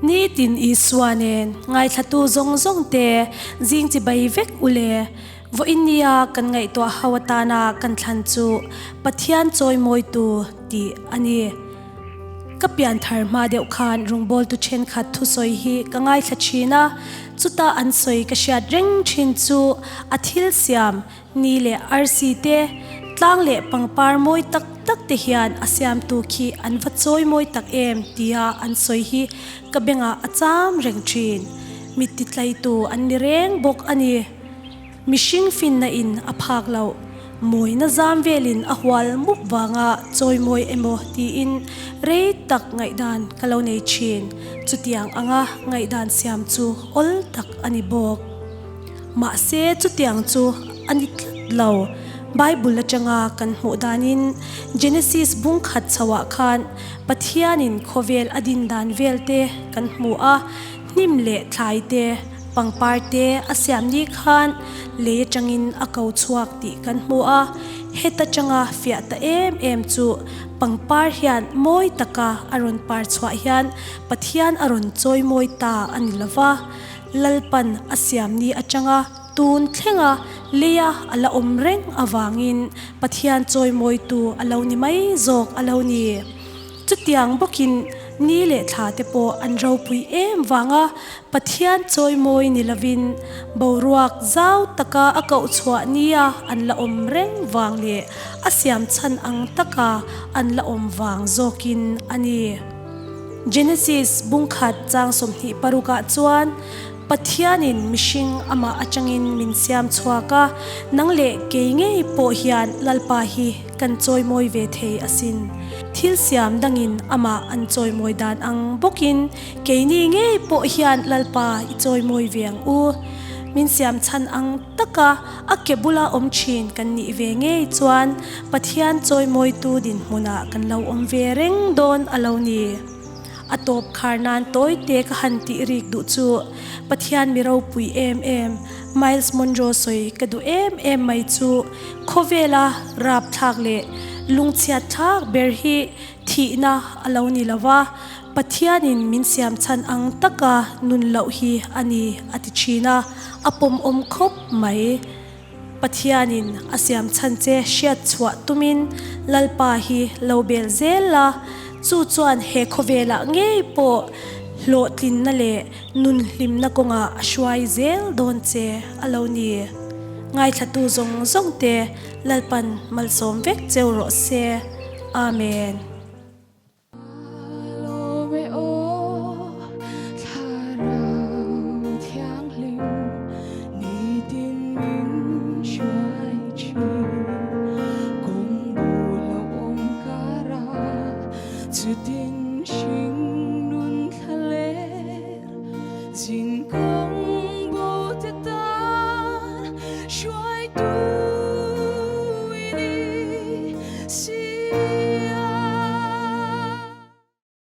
Nitin Isua nen ngaithlatu zawng zawng te zing chibai vek u le. Vawiin nia kan ngaihtuah ho atana kan thlan chu Pathian chawimawitu tih a ni. Ka pianthar hma deuh khan rawngbawltu thenkhat thusawi hi ka ngaithla thin a, chuta an sawi ka hriat reng thin chu a thil siam Ni leh arsi te, tlang leh pangpar mawi tak tak te hian a siamtu khi an va chawi mawi tak em tia an sawi hi ka bengah a cham reng thin. Mit titlaitu an ni reng bawk a ni. Mihring finna in a phak loh, mawina zam velin a hual mup vanga chawi mawi emaw tiin rei tak ngaihdan ka lo nei thin. Chutiang anga ngaihdan siam chu awl tak a ni bawk. Mahse, chutiang chu a ni tlat lo. Bible atanga kan hmuh danin Genesis bung khat chhoah khan Pathianin khawvel a din dan vel te kan hmu a, hnim leh thlai te, pangpar te a siam ni khan lei atangin a ko chhuak tih kan hmu a. Heta tanga fiah ta em em chu pangpar hian mawi taka a rawn par chhuah hian Pathian a rawn chawi mawi ta a ni lova. Lalpan a siam ni atanga tun thlenga leia a la awm reng avangin Pathian chawimawitu a lo ni mai zawk a lo ni. Chutiang bawkin ni leh thla te pawh an ropui em vanga Pathian chawimawi ni lovin boruak zau taka a koh chhuah nia an la awm reng vang leh a siam chhan ang taka an la awm vang zawkin a ni. Genesis bungkhat chang 26 ah chuan Pathianin mihring amah atangin min siam chhuak a, nang leh kei ngei pawh hian Lalpa hi kan chawimawi ve thei asin. Thil siam dangin amah an chawimawi dan ang bawkin keini ngei pawh hian Lalpa i chawimawi ve ang u. Min siam chhan ang taka a ke bula awm thin kan nih ve ngei chuan Pathian chawimawitu dinhmunah kan lo awm ve reng dawn a lo ni. A tawp khar nan tawi te ka han tih rik duh chu Pathian mi ropui em em Myles Munroe sawi ka duh em em mai chu khawvela rapthlak leh lungchhiat thlak ber hi thihna a lo ni lo va, Pathianin min siam chhan ang taka nun loh hi a ni a ti thin a, a pawmawm khawp mai. Pathianin a siam chhan che hriat chhuah tumin Lalpa hi lo bel zel la, chu chuan he khawvelah ngei pawh hlawhtlinna leh nun hlimna kawngah a hruai zel dawn che a lo ni. Ngaithlatu zawng zawng te Lalpan malsawm vek cheu rawh se. Amen.